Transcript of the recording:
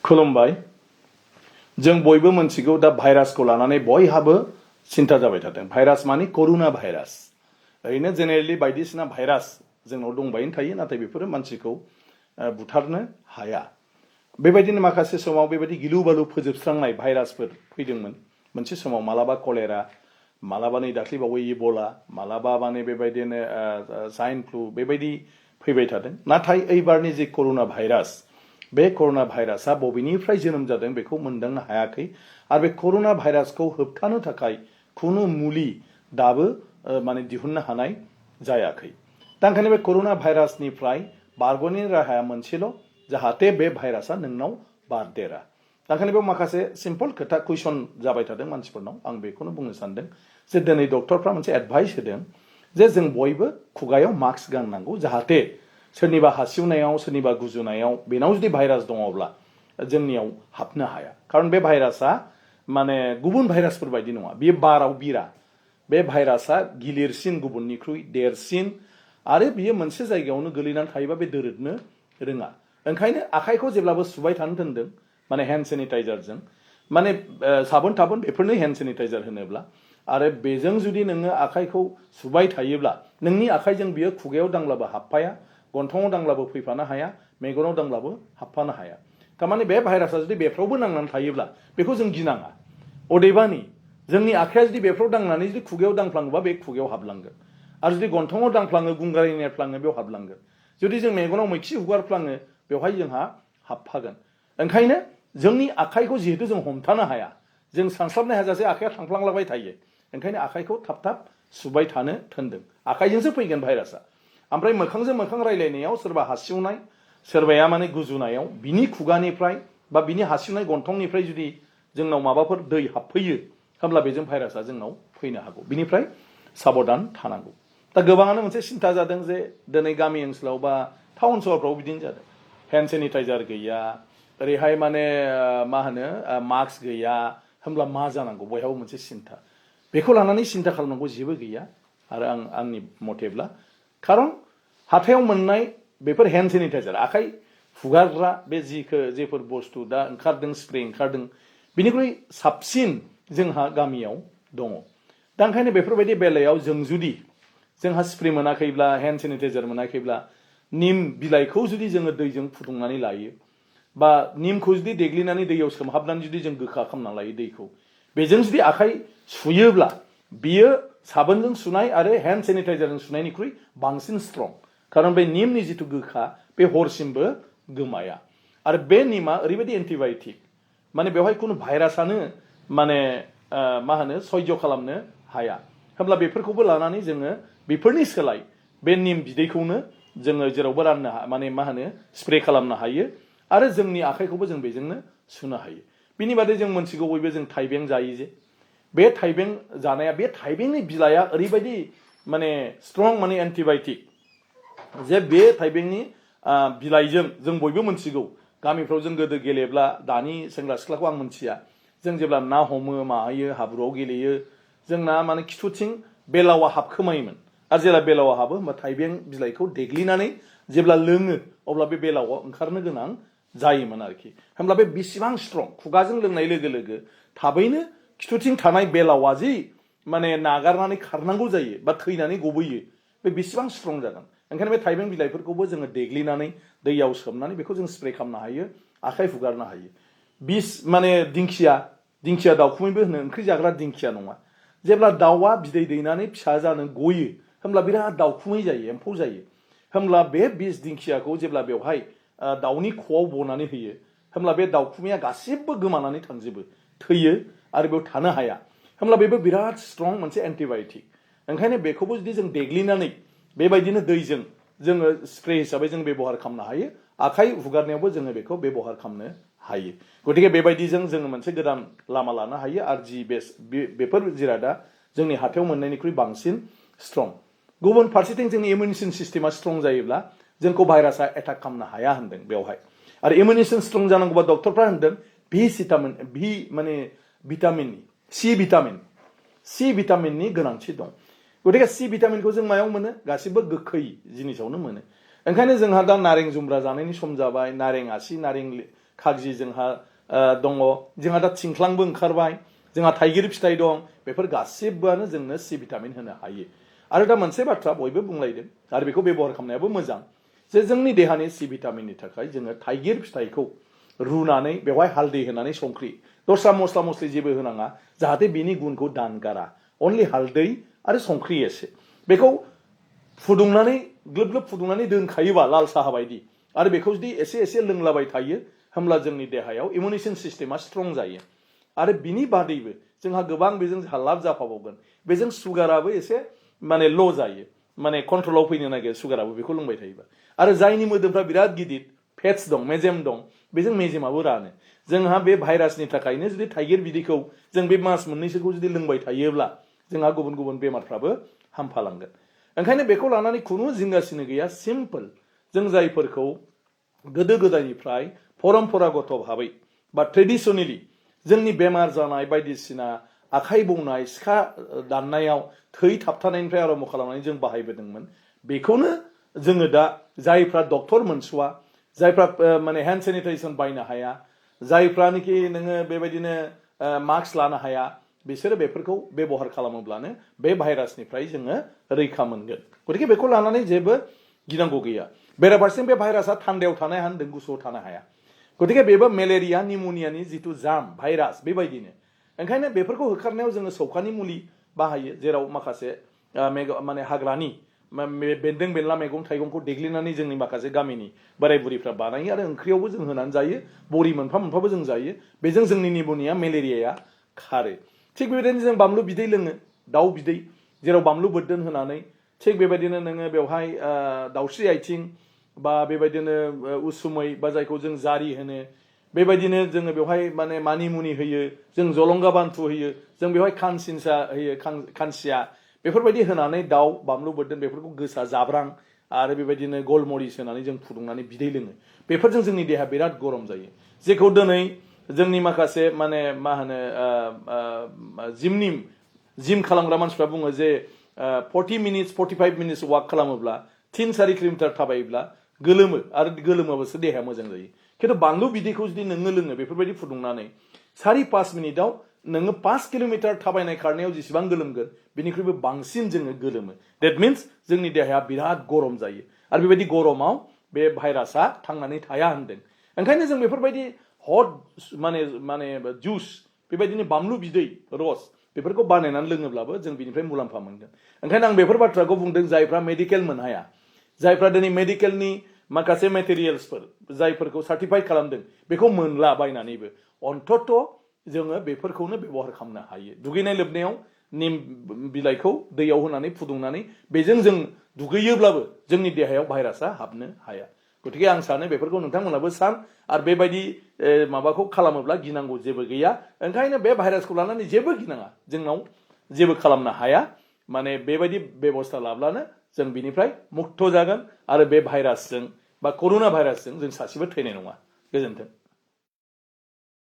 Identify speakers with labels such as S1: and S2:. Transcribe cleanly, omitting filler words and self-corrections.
S1: खुलुमबाय जों बयबो मोनथिगौ दा भाइरासखौ लानानै बयहाबो सिन्था जाबाय थादों भाइरास माने करुना भाइरास ओरैनो जेनेरेलि बायदिसिना भाइरास जोंनाव दंबायनो थायो नाथाय बेफोरो मानसिखौ बुथारनो हाया बेबायदिनो माखासे समाव बेबायदि गिलु बालु फोजोबस्रांनाय भाइरासफोर फैदोंमोन मोनसे समाव मालाबा कलेरा मालाबा नै दाख्लैबावै इबोला मालाबा माने बेबायदिनो स्वाइन फ्लु बेबायदि फैबाय थादों नाथाय एबारनि जे करुना भाइरास बे करुना भाइरासआ बबेनिफ्राय जोनोम जादों बेखौ मोनदांनो हायाखै आरो बे करुना भाइरासखौ होबथानो थाखाय खुनु मुलि दाबो माने दिहुननो हानाय जायाखै दा ओंखायनो बे करुना भाइरासनिफ्राय बारग'नायनि राहाया मोनसेल' जाहाथे बे भाइरासआ नोंनाव बारदेरा दा ओंखायनो बेयाव माखासे सिम्पल खोथा कुइसन जाबाय थादों मानसिफोरनाव आं बेखौनो बुंनो सानदों जे दिनै डक्टरफ्रा मोनसे एडभाइस होदों जे जों बयबो खुगायाव मास्क गाननांगौ जाहाथे सोरनिबा हासिवनायाव सोरनिबा गुजुनायाव बेनाव जुदि भाइरास दङब्ला जोंनियाव हाबनो हाया खारन बे भाइरासआ माने गुबुन भाइरासफोर बायदि नङा बेयो बाराव बिरा बे भाइरासआ गिलिरसिन गुबुननिख्रुइ देरसिन आरो बियो मोनसे जायगायावनो गोलैनानै थायोबा बे दोरोदनो रोङा ओंखायनो आखाइखौ जेब्लाबो सुबाय थानो दोनदों माने हेन्ड सेनिटाइजारजों माने साबोन थाबोन बेफोरनो हेन्ड सेनिटाइजार होनोब्ला आरो बेजों जुदि नोङो आखाइखौ सुबाय थायोब्ला नोंनि आखाइजों बियो खुगायाव दांब्लाबो हाबफाया गन्थङाव दांब्लाबो फैफानो हाया मेगनाव दांब्लाबो हाबफानो हाया थारमाने बे भाइरासआ जुदि बेफ्रावबो नांनानै थायोब्ला बेखौ जों गिनाङा अदेबानि जोंनि आखाइया जुदि बेफ्राव दांनानै जुदि खुगायाव दांफ्लाङोबा बे खुगायाव हाबलांगोन आरो जुदि गन्थङाव दांफ्लाङो गुंगारै नेरफ्लाङो बेयाव हाबलांगोन जुदि जों मेगनाव मैखि हुगारफ्लाङो बेवहाय जोंहा हाबफागोन ओंखायनो जोंनि आखाइखौ जिहेतु जों हमथानो हाया जों सानस्लाबनो हाजासे आखाइया थांफ्लांलाबाय थायो ओंखायनो आखाइखौ थाब थाब सुबाय थानो थोनदों आखाइजोंसो फैगोन भाइरासआ ओमफ्राय मोखांजों मोखां रायलायनायाव सोरबा हासिवनाय सोरबाया माने गुजुनायाव बिनि खुगानिफ्राय बा बिनि हासिवनाय गन्थंनिफ्राय जुदि जोंनाव माबाफोर दै हाबफैयो होमब्ला बेजों भाइरासआ जोंनाव फैनो हागौ बिनिफ्राय साबधान थानांगौ दा गोबाङानो मोनसे सिन्था जादों जे दिनै गामि ओनसोलाव बा टाउन सहरफ्राव बिदिनो जादों हेन्ड सेनिटाइजार गैया ओरैहाय माने मा होनो मास्क गैया होमब्ला मा जानांगौ बयहाबो मोनसे सिन्था बेखौ लानानै सिन्था खालामनांगौ जेबो गैया आरो आंनि मथेब्ला खारन हाथायाव मोननाय बेफोर हेन्ड सेनिटाइजार आखाइ हुगारग्रा बे जेफोर बुस्थु दा ओंखारदों स्प्रे ओंखारदों बिनिख्रुइ साबसिन जोंहा गामियाव दङ दा ओंखायनो बेफोरबायदि बेलायाव जों जुदि जोंहा स्प्रे मोनाखैब्ला हेन्ड सेनिटाइजार मोनाखैब्ला निम बिलाइखौ जुदि जोङो दैजों फुदुंनानै लायो बा निमखौ जुदि देग्लिनानै दैयाव सोमहाबनानै जुदि जों गोखा खालामना लायो दैखौ बेजों जुदि आखाइ सुयोब्ला बियो साबोनजों सुनाय आरो हेन्ड सेनिटाइजारजों सुनायनिख्रुइ बांसिन स्ट्रं खारन बे निमनि जिथु गोखा बे हरसिमबो गोमाया आरो बे निमा ओरैबायदि एन्टिबाय'टिक माने बेवहाय खुनु भाइरासआनो माने मा होनो सह्य खालामनो हाया होमब्ला बेफोरखौबो लानानै जोङो बेफोरनि सोलाय बे निम बिदैखौनो जोङो जेरावबो राननो माने मा होनो स्प्रे खालामनो हायो आरो जोंनि आखाइखौबो जों बेजोंनो सुनो हायो बिनि बादै जों मोनथिगौ बयबो जों थाइबें जायो जे बे थाइबें जानाया बे थाइबेंनि बिलाइआ ओरैबायदि माने स्ट्रं माने एन्टिबाय'टिक जे बे थाइबेंनि बिलाइजों जों बयबो मोनथिगौ गामिफ्राव जों गोदो गेलेब्ला दानि सेंग्रा सिख्लाखौ आं मोनथिया जों जेब्ला ना हमो मायो हाब्रुआव गेलेयो जोंना माने खिथुथिं बेलावा हाबखोमायोमोन आरो जेब्ला बेलावा हाबो होमबा थाइबें बिलाइखौ देग्लिनानै जेब्ला लोङो अब्ला बे बेलावा ओंखारनो गोनां जायोमोन आरोखि होमब्ला बे बेसेबां स्ट्रं खुगाजों लोंनाय लोगो लोगो थाबैनो खिथुथिं थानाय बेलावा जि माने नागारनानै खारनांगौ जायो बा थैनानै गबोयो बे बेसेबां स्ट्रं जागोन ओंखायनो बे थाइबें बिलाइफोरखौबो जोङो देग्लिनानै दैयाव सोमनानै बेखौ जों स्प्रे खालामनो हायो आखाइ हुगारनो हायो बिस माने दिंखिया दाउखुमैबो होनो ओंख्रि जाग्रा दिंखिया नङा जेब्ला दाउआ बिदै दैनानै फिसा जानो गयो होमब्ला बिराद दाउखुमै जायो एम्फौ जायो होमब्ला बे बिस दिंखियाखौ जेब्ला बेवहाय दाउनि ख'आव बनानै होयो होमब्ला बे दाउखुमैया गासिबो गोमानानै थांजोबो थैयो आरो बेयाव थानो हाया होमब्ला बेबो बिराद स्ट्रं मोनसे एन्टिबाय'टिक ओंखायनो बेखौबो जुदि जों देग्लिनानै बेबायदिनो दैजों जोङो स्प्रे हिसाबै जों बेबहार खालामनो हायो आखाइ हुगारनायावबो जोङो बेखौ बेबहार खालामनो हायो गतिके बेबायदिजों जोङो मोनसे गोदान लामा लानो हायो आरो जि बेफोर जिरादा जोंनि हाथायाव मोननायनिख्रुइ बांसिन स्ट्रं गुबुन फारसेथिं जोंनि इमिउनिसन सिस्टेमा स्ट्रं जायोब्ला जोंखौ भाइरासआ एटाक खालामनो हाया होनदों बेवहाय आरो इमिउनिसन स्ट्रं जानांगौबा डक्टरफ्रा होनदों भिटामिननि सि भिटामिननि गोनांथि दं गतिके सि भिटामिनखौ जों मायाव मोनो गासिबो गोखै जिनिसावनो मोनो ओंखायनो जोंहा दा नारें जुम्ब्रा जानायनि सम जाबाय नारें आसि नारें खागजि जोंहा दङ जोंहा दा थिंख्लांबो ओंखारबाय जोंहा थाइगिर फिथाइ दं बेफोर गासिबोआनो जोंनो सि भिटामिन होनो हायो आरो दा मोनसे बाथ्रा बयबो बुंलायदों आरो बेखौ बेबहार खालामनायाबो मोजां जे जोंनि देहानि सि भिटामिननि थाखाय जोङो थाइगिर फिथाइखौ रुनानै बेवहाय हालदै होनानै संख्रि दस्रा मस्ला मस्लि जेबो होनाङा जाहाथे बिनि गुनखौ दानगारा अनलि हालदै आरो संख्रि एसे बेखौ फुदुंनानै ग्लोब ग्लोब फुदुंनानै दोनखायोबा लाल साहा बायदि आरो बेखौ जुदि एसे एसे लोंलाबाय थायो होमब्ला जोंनि देहायाव इमिउनिसन सिस्टेमा स्ट्रं जायो आरो बिनि बादैबो जोंहा गोबां बेजों जोंहा लाब जाफाबावगोन बेजों सुगाराबो एसे माने ल' जायो माने कन्ट्रलाव फैनो नागिरो सुगाराबो बेखौ लोंबाय थायोबा आरो जायनि मोदोमफ्रा बिराद गिदिर फेट्स दं मेजेम दं बेजों मेजेमाबो रानो जोंहा बे भाइरासनि थाखायनो जुदि थाइगिर बिदैखौ जों बे मास मोननैसोखौ जुदि लोंबाय थायोब्ला जोंहा गुबुन गुबुन बेमारफ्राबो हामफालांगोन ओंखायनो बेखौ लानानै खुनु जिंगासिनो गैया सिम्पल जों जायफोरखौ गोदो गोदायनिफ्राय परम्परागत भाबै बा ट्रेडिशनेलि जोंनि बेमार जानाय बायदिसिना आखाइ बौनाय सिखा दाननायाव थै थाबथानायनिफ्राय आरम्भ खालामनानै जों बाहायबोदोंमोन बेखौनो जोङो दा जायफ्रा डक्टर मोनस'वा जायफ्रा माने हेन्ड सेनिटाइजेसन बायनो हाया जायफ्रानोखि नोङो बेबायदिनो मास्क लानो हाया बिसोरो बेफोरखौ बेबहार खालामोब्लानो बे भाइरासनिफ्राय जोङो रैखा मोनगोन गतिके बेखौ लानानै जेबो गिनांगौ गैया बेराफारसेथिं बे भाइरासआ थान्दायाव थानो हाया होनदों गुसुआव थानो हाया गतिके बेबो मेलेरिया निम'नियानि जिथु जाम भाइरास बेबायदिनो ओंखायनो बेफोरखौ होखारनायाव जोङो सौखानि मुलि बाहायो जेराव माखासे माने हाग्रानि बेन्दों बेनला मैगं थाइगंखौ देग्लिनानै जोंनि माखासे गामिनि बोराय बुरिफ्रा बानायो आरो ओंख्रियावबो जों होनानै जायो बरि मोनफा मोनफाबो जों जायो बेजों जोंनि निम'निया मेलेरियाया खारो थिग बेबायदिनो जों बानलु बिदै लोङो दाउ बिदै जेराव बानलु बोरदोन होनानै थिग बेबायदिनो नोङो बेवहाय दाउस्रि आथिं बा बेबायदिनो उसुमै बा जायखौ जों जारि होनो बेबायदिनो जोङो बेवहाय माने मानिमुनि होयो जों जलंगा बान्थु होयो जों बेवहाय खानसिनसा होयो खानसिया बेफोरबायदि होनानै दाउ बानलु बोरदोन बेफोरखौ गोसा जाब्रां आरो बेबायदिनो गलमरिस होनानै जों फुदुंनानै बिदै लोङो बेफोरजों जोंनि देहाया बिराद गरम जायो जेखौ दिनै जोंनि माखासे माने मा होनो जिम खालामग्रा मानसिफ्रा बुङो जे 40 मिनिट्स 45 मिनिट्स वाक खालामोब्ला 3-4 किल'मिटार थाबायोब्ला गोलोमो आरो गोलोमाबासो देहाया मोजां जायो खिन्थु बानलु बिदैखौ जुदि नोङो लोङो बेफोरबायदि फुदुंनानै 4-5 मिनिटाव नोङो 5 किल'मिटार थाबायनाय खारनायाव जेसेबां गोलोमगोन बेनिख्रुइबो बांसिन जोङो गोलोमो देट मिन्स जोंनि देहाया बिराद गरम जायो आरो बेबायदि गरमाव बे भाइरासआ थांनानै थाया होनदों ओंखायनो जों बेफोरबायदि हट माने जुस बेबायदिनो बानलु बिदै रस बेफोरखौ बानायनानै लोङोब्लाबो जों बिनिफ्राय मुलाम्फा मोनगोन ओंखायनो आं बेफोर बाथ्राखौ बुंदों जायफ्रा मेडिकेल मोनहाया जायफ्रा दिनै मेडिकेलनि माखासे मेटेरियेल्सफोर जायफोरखौ सार्टिफाइड खालामदों बेखौ मोनला बायनानैबो अन्तत जोङो बेफोरखौनो बेबहार खालामनो हायो दुगैनाय लोबनायाव निम बिलाइखौ दैयाव होनानै फुदुंनानै बेजों जों दुगैयोब्लाबो जोंनि देहायाव भाइरासआ हाबनो हाया गतिके आं सानो बेफोरखौ नोंथांमोनाबो सान आरो बेबायदि माबाखौ खालामोब्ला गिनांगौ जेबो गैया ओंखायनो बे भाइरासखौ लानानै जेबो गिनाङा जोंनाव जेबो खालामनो हाया माने बेबायदि बेबस्था लाब्लानो जों बिनिफ्राय मुक्त जागोन आरो बे भाइरासजों बा कर'ना भाइरासजों जों सासेबो थैनाय नङा गोजोन्थों